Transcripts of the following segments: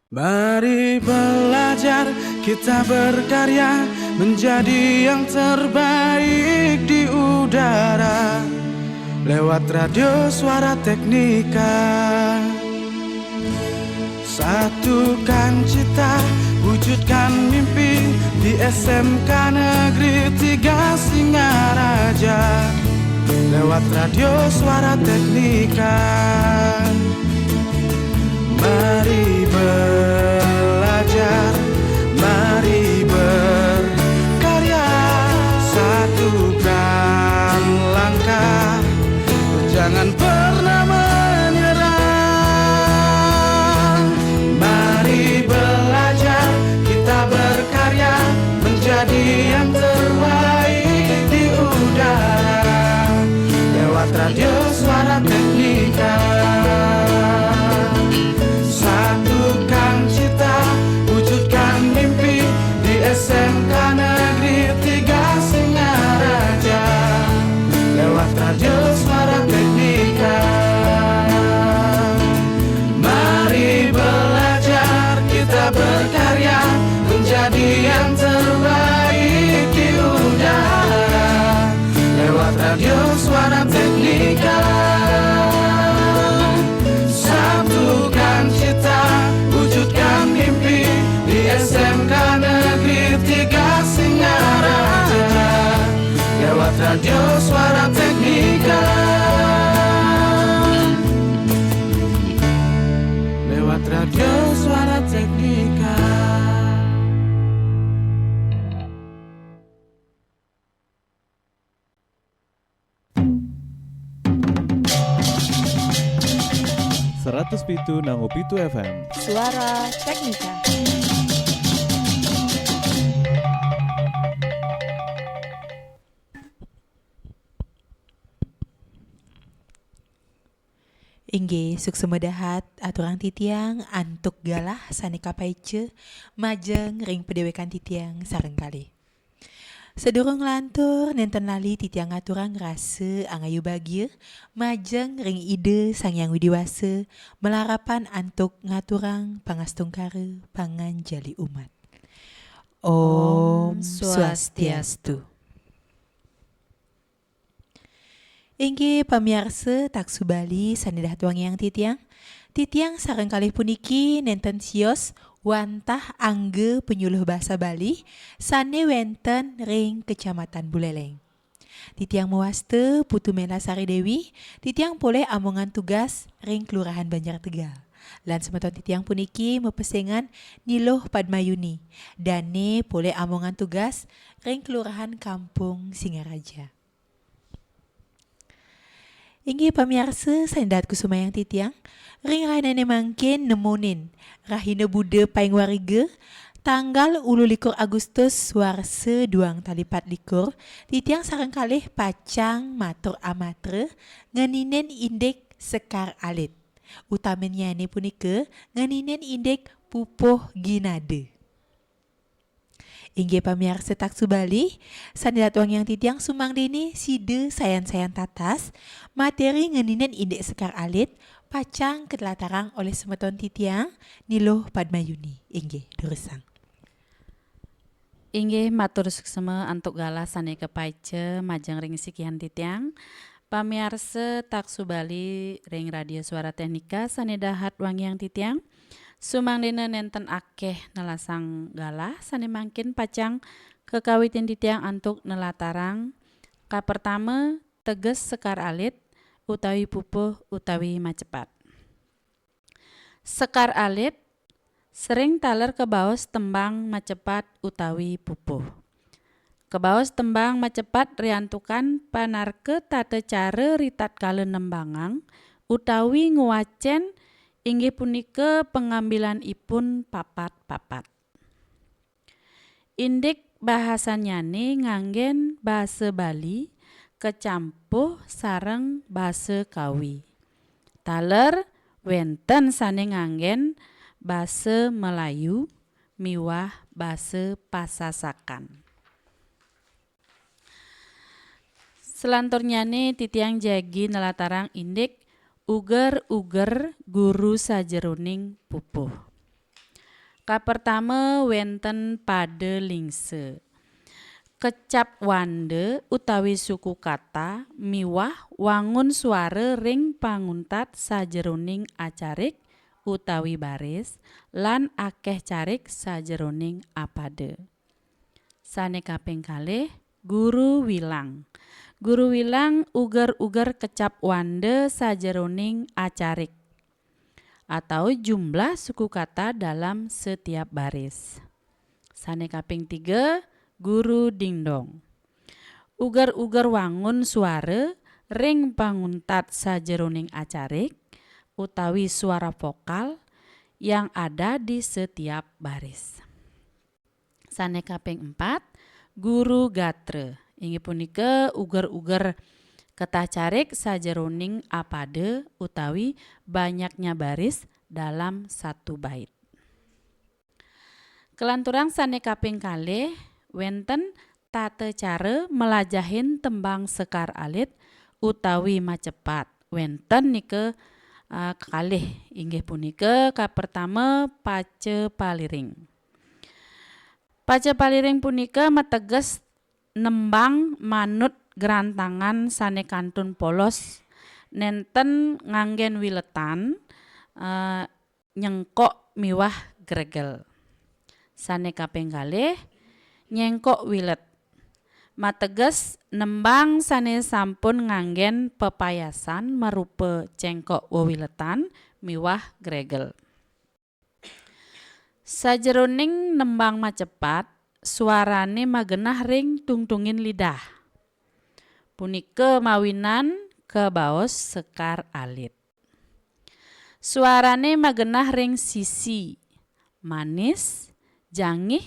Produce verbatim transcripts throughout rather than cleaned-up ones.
Mari belajar kita berkarya menjadi yang terbaik di udara lewat Radio Suara Teknika. Satukan cita, wujudkan mimpi di S M K Negeri tiga Singaraja lewat Radio Suara Teknika. Mari belajar, mari berkarya, satukan langkah, jangan pernah menyerah. Mari belajar, kita berkarya, menjadi yang terbaik di udara lewat Radio Suara Teknika. Satukan cita, wujudkan mimpi di S M K Negeri tiga Singaraja lewat Radio Suara Teknika. Mari belajar, kita berkarya, menjadi yang terbaik di udara lewat Radio Suara Teknika. Satukan cita, wujudkan mimpi di S M K Negeri tiga Singaraja lewat Radio Suara Teknika. Lewat Radio Suara Teknika. Seratus pitu nang pitu F M. Suara Teknika. Inggih, suksma dahat aturang titiang antuk galah sané kapaica majeng ring padéwékan titiang sareng kalih. Sadurung nglantur, nénten lali titiang ngaturang rasa angayu bagia majeng ring Ida Sang Hyang Widhi Wasa, malarapan antuk ngaturang pangastungkara panganjali umat. Om Swastiastu. Inggih pamiarsa, Taksu Bali sané dahat wangiang titiang. Titiang sareng kalih puniki nénten sios wantah angga panyuluh basa Bali sané wénten ring Kecamatan Buléléng. Titiang mawasta Putu Mela Sari Déwi, titiang polih amongan tugas ring Kelurahan Banjar Tegal. Lan semeton titiang puniki mapesengan Ni Luh Padmayuni, dané polih amongan tugas ring Kelurahan Kampung Singaraja. Inggih pamiarsa sané dahat kusumayang titiang, ring rahinané mangkin nemonin rahina Buda paing wariga, tanggal ulu likur Agustus warsa duang tali pat likur, titiang sareng kalih pacang matur amatra ngeninin indik sekar alit. Utaminnyané punika ngeninin indik pupuh ginada. Inggih pamiarsa Taksu Bali, sané dahat wangiang titiang, sumangdané sida sayan-sayan tatas, materi ngeninin indik sekar alit, pacang katlatarang olih semeton titiang, Ni Luh Padmayuni. Inggih, durusang. Inggih, matur suksma antuk galah sané kapaica majeng ring sikihan titiang. Pamiarsa Taksu Bali ring Radio Suara Teknika sané dahat wangiang titiang. Sumangdané nénten akéh nelasang galah sané mangkin pacang kakawitin titiang antuk nelatarang kapertama, teges sekar alit utawi pupuh utawi macepat. Sekar alit sering taler kabaos tembang macepat utawi pupuh. Kabaos tembang macepat riantukan panarka tata cara ritatkala nembangang utawi ngwacén, inggih punika pangambilanipun papat-papat. Indik bahasannyané nganggén basa Bali kacampuh sareng basa Kawi. Taler wénten sané nganggén basa Melayu miwah basa Pasasakan. Selanturnyané titiang jagi nelatarang indik uger-uger guru sajeroning pupuh. Kapertama wénten pada lingsa. Kecap wanda utawi suku kata miwah wangun suara ring panguntat sajeroning acarik utawi baris lan akéh carik sajeroning apada. Sané kaping kalih, guru wilang. Guru wilang uger-uger kecap wanda sajeroning acarik atau jumlah suku kata dalam setiap baris. Sané kaping tiga, guru dingdong. Uger-uger wangun suara ring panguntat sajeroning acarik utawi suara vokal yang ada di setiap baris. Sané kaping empat, guru gatra. Inggih punika uger-uger ketacarik sajeroning apada utawi banyaknya baris dalam satu bait. Kalanturang sané kaping kalih, wénten tata cara melajahin tembang sekar alit utawi macepat. Wénten nika, ah, kalih, inggih punika kapertama paca paliring. Paca paliring punika mateges nembang manut grantangan sané kantun polos, nénten nganggén wiletan, eh, nyengkok miwah gregel. Sané kaping kalih, nyengkok wilet. Mateges nembang sané sampun nganggén pepayasan marupa cengkok wewiletan miwah gregel. Sajeroning nembang macepat, suarané magenah ring tungtungin lidah. Punika mawinan kabaos sekar alit. Suarané magenah ring sisi, manis, jangih,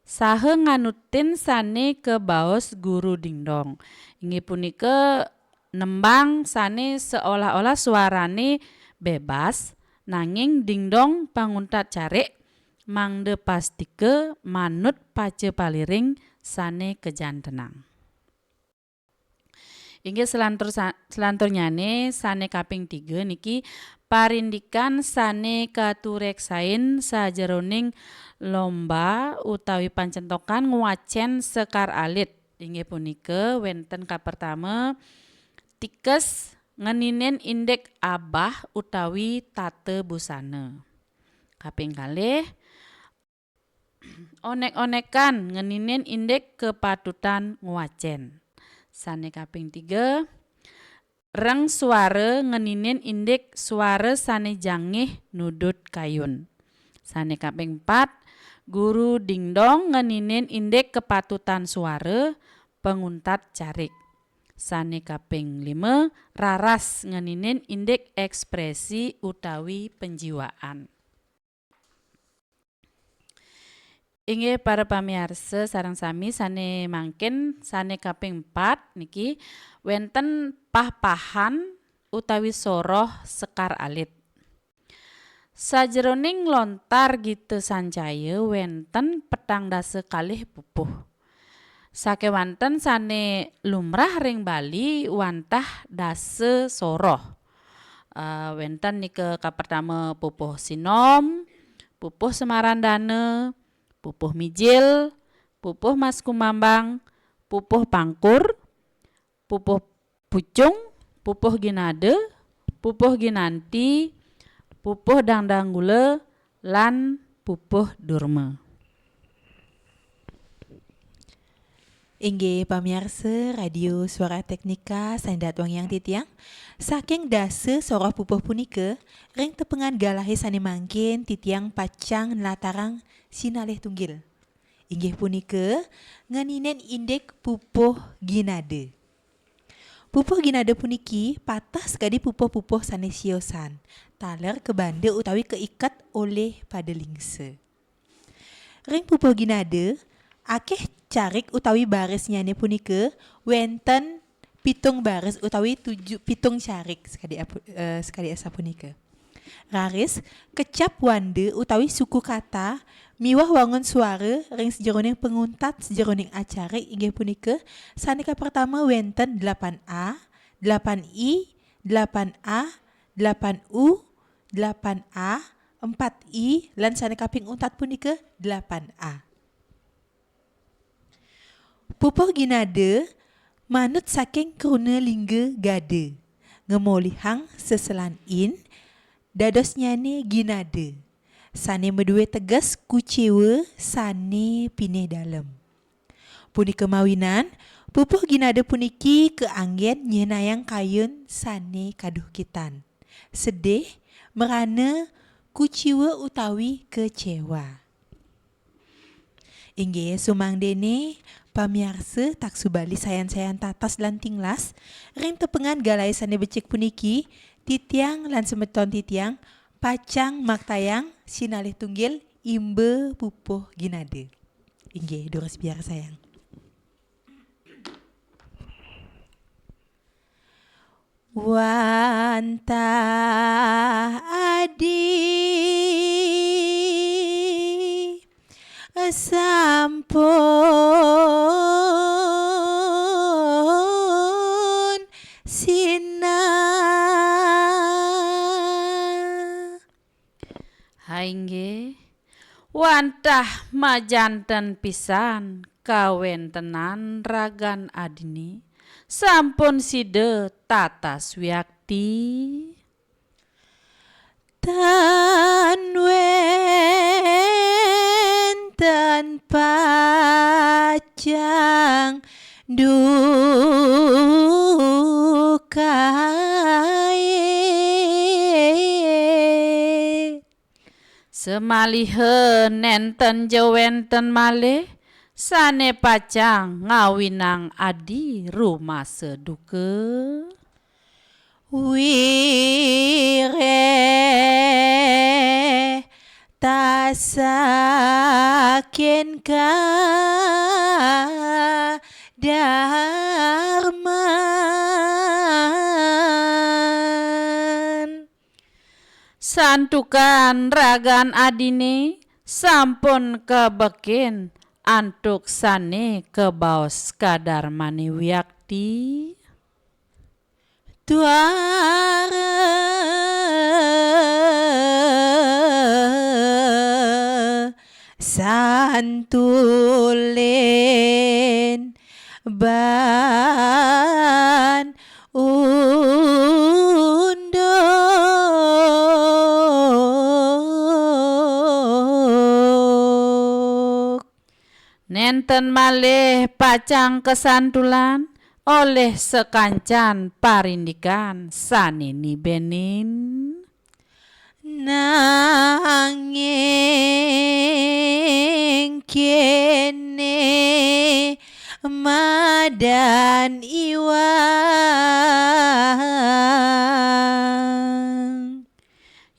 saha nganutin sané kabaos guru dingdong. Inggih punika nembang sané seolah-olah suarané bebas, nanging dingdong panguntat carik, mangda pastika manut paca paliring sané kajantenang. Inggih selantur sa-, selanturnyané sané kaping tiga niki parindikan sané katureksain sajeroning lomba utawi pancentokan ngwacén sekar alit. Inggih punika wénten kapertama, tikes ngeninin indik abah utawi tata busana. Kaping kalih, onék-onékan ngeninin indik kapatutan ngwacén. Sané kaping tiga, reng suara ngeninin indik suara sané jangih nudut kayun. Sané kaping empat, guru dingdong ngeninin indik kapatutan suara panguntat carik. Sané kaping lima, raras ngeninin indik ekspresi utawi penjiwaan. Inggih para pamiarsa sareng sami, sané mangkin, sané kaping empat niki wénten pah-pahan utawi soroh sekar alit. Sajeroning lontar Gita Sancaya wénten petang dasa kalih pupuh. Sakéwanten sané lumrah ring Bali wantah dasa soroh. Eh, wénten nika kapertama pupuh Sinom, pupuh Semarandana, pupuh Mijil, pupuh Mas Kumambang, pupuh Pangkur, pupuh Pucung, pupuh Ginada, pupuh Ginanti, pupuh Dangdanggula, lan pupuh Durma. Inggih pamiarsa Radio Suara Teknika sané dahat wangiang titiang, saking dasa soroh pupuh punika, ring tepengan galahé sané mangkin titiang pacang nlatarang sinalih tunggil. Inggih punika, ngeninin indik pupuh ginada. Pupuh ginada puniki pateh sakadi pupuh-pupuh sané siosan, taler kabanda utawi kaiket olih pada lingsa. Ring pupuh ginada, akéh carik utawi barisnyané punika wénten pitung baris utawi tujuh, pitung carik sakadi apu-, eh, sakadi asapunika. Raris, kecap wanda utawi suku kata miwah wangun suara ring sajeroning panguntat sajeroning acarik inggih punika, sané kapertama wénten delapan A, delapan I, delapan A, delapan U, delapan A, empat I, lan sane kaping untat punika delapan A. Pupuh ginada manut saking kruna lingga gada, ngemolihang seselan in, dadosnyane ginada, sane madue teges kuciwa sane pinih dalem. Punika mawinan, pupuh ginada puniki kaanggen nyihnayang kayun sane kaduhkitan, sedih, merana, kuciwa utawi kecewa. Inggih, sumangdene pamiarsa Taksu Bali sayan-sayan tatas lan tinglas, ring tepengan galahe sane becik puniki, titiang lan semeton titiang pacang maktayang sinalih tunggil imba pupuh ginada. Inggih, durus piarsayang. Wantah adi sampun sinah. Hainggih, wantah majanten pisan kawentenan ragan adine, sampun sida tatas wiakti. Tan wenten pacang dukae. Samaliha nenten ja wenten malih sane pacang ngawinang adi rumasa duka. Wireh tasakin kadarman. Santukan ragan adine sampun kabekin antuk sane kabaos kadarmane wiakti. Tuara santulin ban unduk. Nenten malih pacang kasantulan olih sakancan parindikan sane nibenin. Nanging kene madan iwang.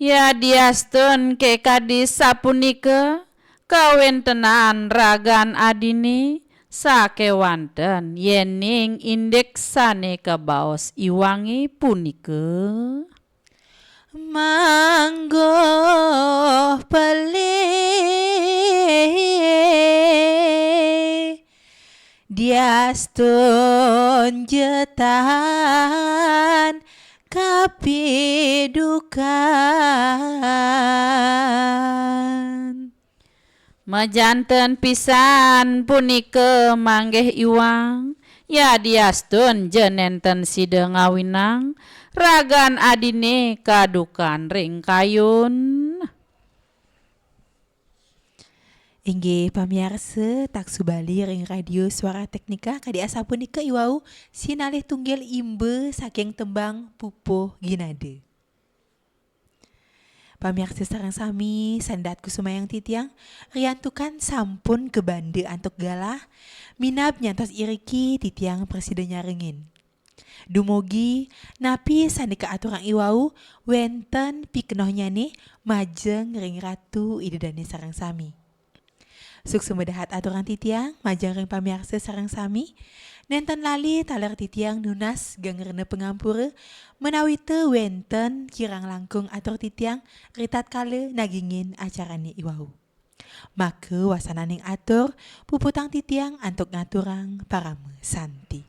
Yadiastun ke kadi sapunika kawentenan ragan adine, sakewanten yening indik sane kabaos iwange punika. Manggo pelih diastun jetan kapidukan. Majanten pisan punika manggih iwang, yadiastun ja nenten sida ngawinang, ragan adine kadukan ring kayun. Inggih pamiarsa, Taksu Bali ring Radio Suara Teknika, kadi asapunika iwau sinalih tunggil imba saking tembang Pupuh Ginada. Pamiarsa sareng sami, sane dahat kusumayang titiang, riantukan sampun kabanda antuk galah, minab nyantos iriki titiang prasida nyarengin. Dumugi, napi sane kaaturang iwau wenten pikenohnyane majeng ring Ratu Ida Dane sareng sami. Suksma dahat aturang titiang majeng ring pamiarsa sareng sami. Nenten lali taler titiang nunas geng rena pangampura, menawita wenten kirang langkung atur titiang ritatkala nagingin acarane iwau. Maka wasananing atur, puputang titiang antuk ngaturang parama santi.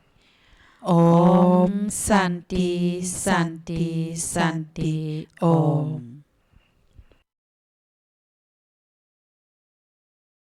Om Santi, Santi, Santi, Om.